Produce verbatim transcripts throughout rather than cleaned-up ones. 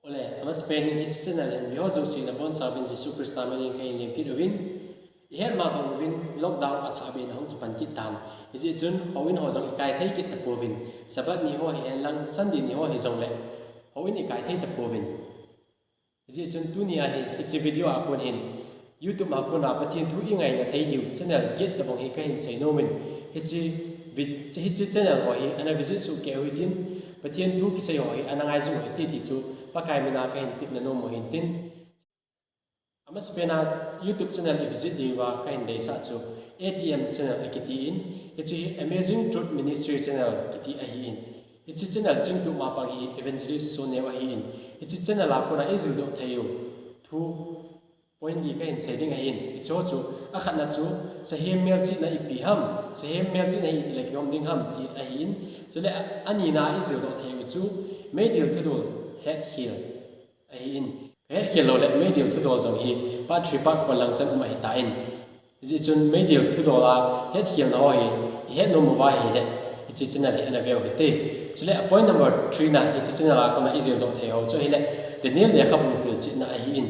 Ole, amasapen in hiche channel hin veho jouse nabonchauvin Jesu Christa minin kahin lemkit uvin. Ihet ma bang uvin lockdown athah beh in ahung kipan kit tan. Hijeh chun houin ho jong ikai thei kit tapouvin. Sabbath ni ho hihen lang, Sunday ni ho hijongle houin ikai thei tapouvin. Hijeh chun tunia hi, hiche video a kon hin, YouTube a kona Pathen thu ingaina thei diu channel get tobang hi kahin seinom in, hiche vi-, hiche channel ho hi ana visit soh kei u hitin, Pathen thu kisei ho hi ana ngai jing u hite ti chu Pakai mina kahin tepna nom u hintin. Amasapen a YouTube channel ivisit diuva kahin deisah chu A T M channel akiti in, hiche hi Amazing Truth Ministry channel kiti ahin. Hiche channel chingtup ma pang hi Evangelist Soneo ahin. Hiche channel a kona ijildoh thei u thu point li kahin sei ding ahin. Hicheho chu, akhatna chu, sahem melchihna ipi ham, sahem melchihna hi itile kihom ding ham ti ahin. Chule anina ijildoh thei u chu, meidil thudol hetkhel ahin. Kahetkhel loule meidil thudol jong hi part three, part four lang chan um ahitan. Hijeh chun meidil thudol a hetkhelna ho hi ihet nom uva ahile, hiche channel hi ana veu hite. Chule a point number three na hiche channel a kona ijildoh thei ho chu ahile, Daniel lekhabu hilchetna ahin.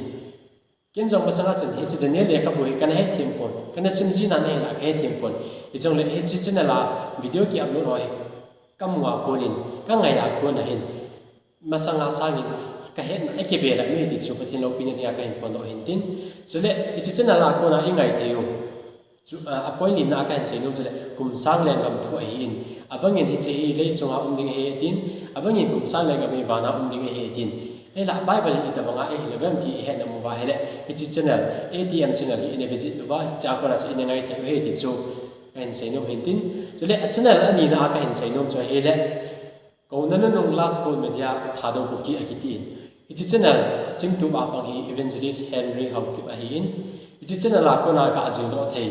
Ken jong masanga chun hiche Daniel lekhabu hi kana hethem pon, kana simji nan ahile kahethem pon. Hijongle hiche channel a video ki upload ho hi kamu a konin, kangai a kon ahin, masanga sangin kahetna akibel a mi ti chu Pathen loupina dinga kahin phondoh hintin. Chule hiche channel a kona ingai thei u chu, a, a point lina a kahin seinom chule kum sang lenggam thu ahin. Abangin hiche hi leichunga um ding ahi tin, abangin kum sang lenggam hi vana um ding ahi tin. Ahinla Bible in itobanga eihil uvem ti ihet nom uva ahile, hiche channel, A T M channel hi ina visit uva, hichea kona chu ina ngai thei u ahi ti chu kahin seinom hintin. Chule a channel anina a kahin seinom chu ahile, Kouna nunung Last Call Media Thadou Kuki akiti in. Hiche channel chingtup a pang hi Evangelist Henry Haokip ahin. Hiche channel a kona gajildoh thei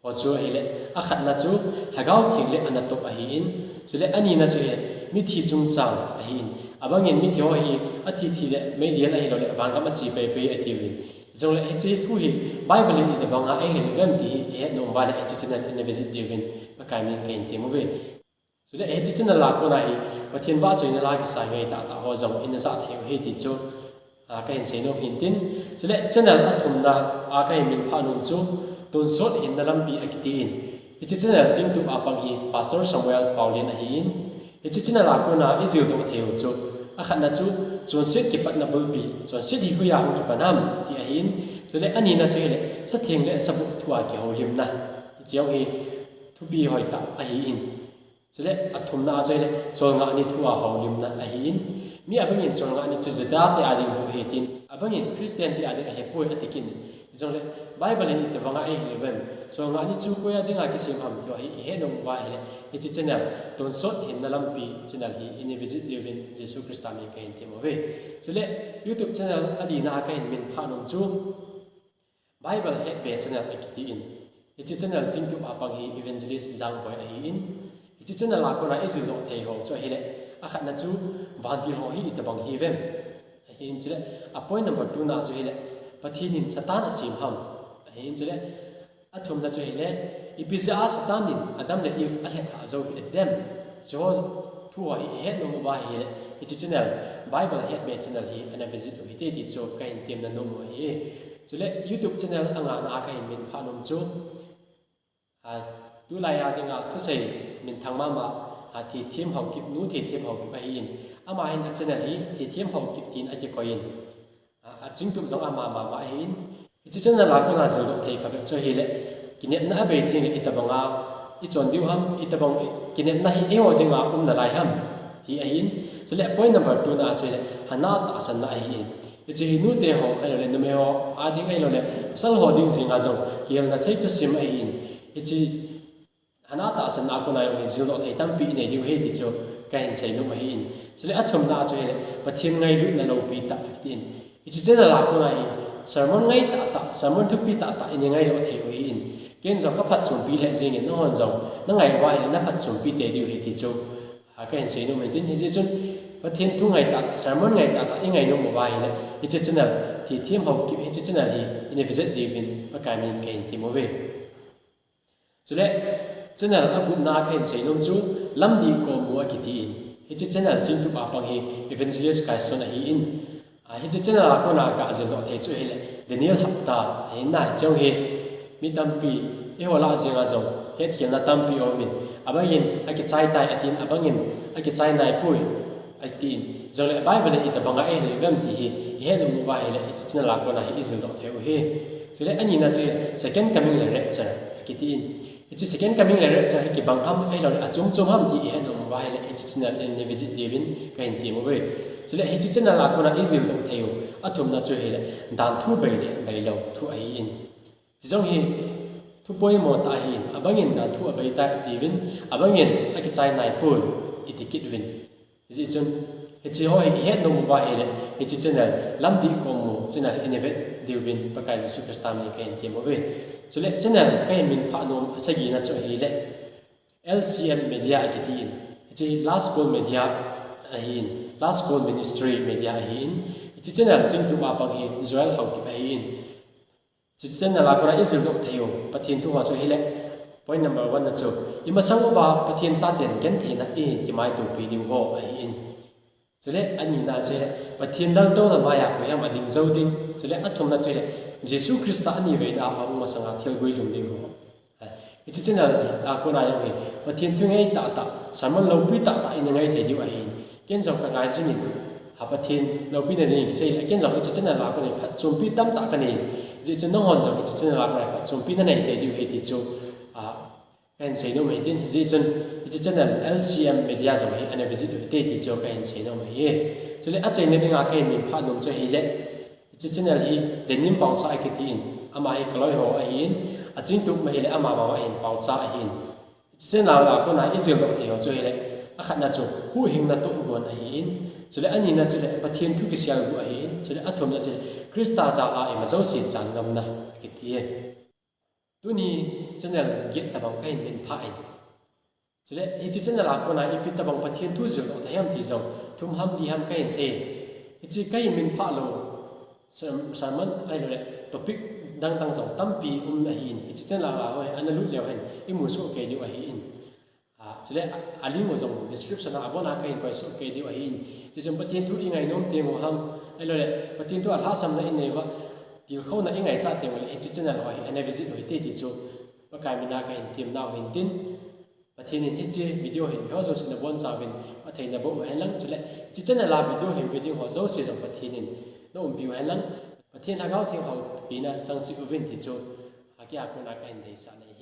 ho chu ahile, akhatna chu Lhagao Theng le ana top ahin. Chule anina chu ahile, mithi chungchang ahin. Abangin mithi ho hi athi thi le meidil ahiloule vangam ache peipei atiuvin. Hijongle hiche thu hi Bible in itobanga eihil uvem ti hi ihet nom uva le hiche channel ina visit diuvin Pakai min kahin tem uve. Chule hiche channel a kona hi Pathen vahchoina la kisa ngai tahtah ho jong ina jah thei u ahi ti chu, a, kahin seinom hintin. Chule channel athumna a kahin minphah nom chu Tonsot Hinna Lampi akiti in. Hiche channel chingtup a pang hi Pastor Samuel Paolian ahin. Hiche channel a kona ijildoh thei u chu, akhatna chu, chonset kipatna bulpi, chonset hi hoiya hung kipan ham ti ahin. Chule anina chu ahile, satheng le sabuh thua kihoulimna, hiche jong hi thupi hoitah ahin. Chule athumna a chu ahile, cholngah ni thua houlimna ahin. Mi abangin cholngah ni chu Juda te a ding bou ahi tin, abangin Christian te a ding ahipoi ati kit in. Hijongle Bible in itobanga eihil uvem, cholngah ni chu koi a dinga kisem ham ti ho hi ihet nom uva ahile, hiche channel, Tonsot Hinna Lampi channel hi ina visit diuvin Jesu Christa min kahin tem uve. Chule YouTube channel alina a kahin minphah nom chu Bible Hetbe channel akiti in. Hiche channel chingtup a pang hi Evangelist Jangboi ahin. Hiche channel a kona ijildoh thei ho chu ahile, akhatna chu, vantil ho hi itobang hiuvem ahin. Chule a point number two na chu ahile, Pathen in Satan asem ham ahin. Chule athumna chu ahile, ipi jeh a Satan in Adam le Eve alhep lhah jou hidem, chuho thu ho hi ihet nom uva ahile, hiche channel, Bible Hetbe channel hi ana visit u hite ti chu kahin temna nom u ahi. Chule YouTube channel angana a kahin minphah nom chu, a, tulai a dinga thusei minthang mama, a, Thithem Haokip, Nu Thithem Haokip ahin. Ama hin a channel hi Thithem Haokip tin akikoi in. A, achingtup jong ama mama ahin. Hiche channel a kona jildoh thei phabep chu ahile, kinepna abei tengle itobanga ichon diu ham, itobang kinepna hi eiho dinga um nalai ham ti ahin. Chule point number two na chu ahile, hana tahsanna ahin. Hiche hi nute ho ahiloule numei ho a ding ahiloule pasal ho ding jenga jong kihelna thei thusim ahin. Hiche hana tahsanna a kona jong hi jildoh thei tampi inei diu ahi ti chu kahin seinom ahin. Chule athumna chu ahile, Pathen ngailutna loupitah akiti in. Hiche channel a kona hi sermon ngai tahtah, sermon thupi tahtah ina ngaidoh thei u ahin. Ken jong kaphatchompi lheh jengin, nanghon jong nangai uva ahile naphatchompi tei diu ahi ti chu, a, kahin seinom hintin. Hijeh chun Pathen thu ngai tahtah, sermon ngai tahtah ingai nom uva ahile, hiche channel, Thithem Haokip, hiche channel hi ina visit diuvin Pakai min kahin tem uve. Chule channel agupna a kahin seinom chu, Lamdih Komu akiti in. Hiche channel chingtup a pang hi Evangelist Kaison ahin. Hiche channel a kona gajil doh thei chu hile, Daniel Hapta, ahin na, hiche hi mi tampi, eiho lah jenga jong hetkhelna tampi aumin, abangin akichai tai atin, abangin akichai naipoi atin, jongle Bible in itobanga eihil uvem ti hi ihet nom uva hile, hiche channel a kona hi ijil doh thei u ahi. Chule anina chu hi Second Coming le Rapture akitin. Hiche Second Coming le Rapture hi kibang ham, ahiloule achom chom ham ti ihet nom uva hile, hiche channel in nei visit diuvin kahin tem uve. Chule hiche channel a kona ijil doh thei u athumna chu hile, danthu bei le beilou thu ahin. Hiche jong hi thu poimo tah ahin, abangin danthu abei tai atiuvin, abangin akichai naipoi iti kit uvin. Hijeh chun, hiche ho hi ihet nom uva hile, hiche channel, Lamdih Kom U channel inei vet diuvin Pakai Jesu Christa min in kahin tem uve. Chule channel kahin minphah nom asagina chu hile, L C M Media akitin. Hiche Last Call Media ahin, Last Call Ministry Media ahin. Hiche channel chingtuma pang hi Joel Haokip ahin. Hiche channel a kona ijil doh thei u Pathen thu ho chu hile, point number one na chu, imasang uva Pathen chaten gentheina ihin kimaitopi diu ho ahin. Chule anina chu hile, Pathen laltouna maiya koiham ading jou ding. Chule athumna chu hile, Jesu Christa aniveina a ahung masanga thilgui lhung ding ho. Hiche channel a kona jong hi Pathen thu ngai tahtah, sermon loupi tahtah ina ngai thei diu ahin. Ken jong kangai jingin, a Pathen loupina dingin kichai le, ken jong hiche channel a kona hi phatchompi tamtah kanei. Hijeh chun nanghon jong hiche channel a kona hi phatchompi nanei tei diu ahi ti chu, a, kahin seinom ahi tin. Hijeh chun hiche channel L C M Media jong hi ana visit u hite ti chu kahin seinom ahi. Chule achaina dinga kahin minphah nom chu hile, hiche channel hi Denim Paocha akitin, ama hi kaloi ho ahin, achingtuma hile ama mama hin Paocha ahin. Hiche channel a kona ijil doh thei ho chu hile, akhatna chu huhhingna tohgon ahin, chule anina chu hile Pathen thu kiselguh ahin, chule athumna chu hile Christa jal a ima jouse chan ngamna akiti e. Tuni channel get tobang kahin minphah in. Chule hiche channel a kona ipi tobang Pathen thu jil doh thei ham ti jong thum ham li ham kahin sei. Hiche kahin minphah lou sermon ahiloule topic dangdang jong tampi um ahin. Hiche channel a ho hi ana lut leu hen imu soh kei diu ahin. Chule a link u jong description a abona kahin koi soh kei diu ahin. Hiche chun Pathen thu ingainom teng u ham, ahiloule Pathen thu a lhahsamna inei uva, tilkhouna ingaichat teng uleh hiche channel ho hi ana visit u hite ti chu Pakai mina kahin temnau hintin. Pathen in hiche video hin ve ho jouse nabonchauvin phatthei naboh u henlang, chule hiche channel a video hin ve ding ho jouse jong Pathen in naumpiu henlang, Pathen Lhagao Theng houpina chang cheh uvin ti chu akea kona kahin deisah ahi.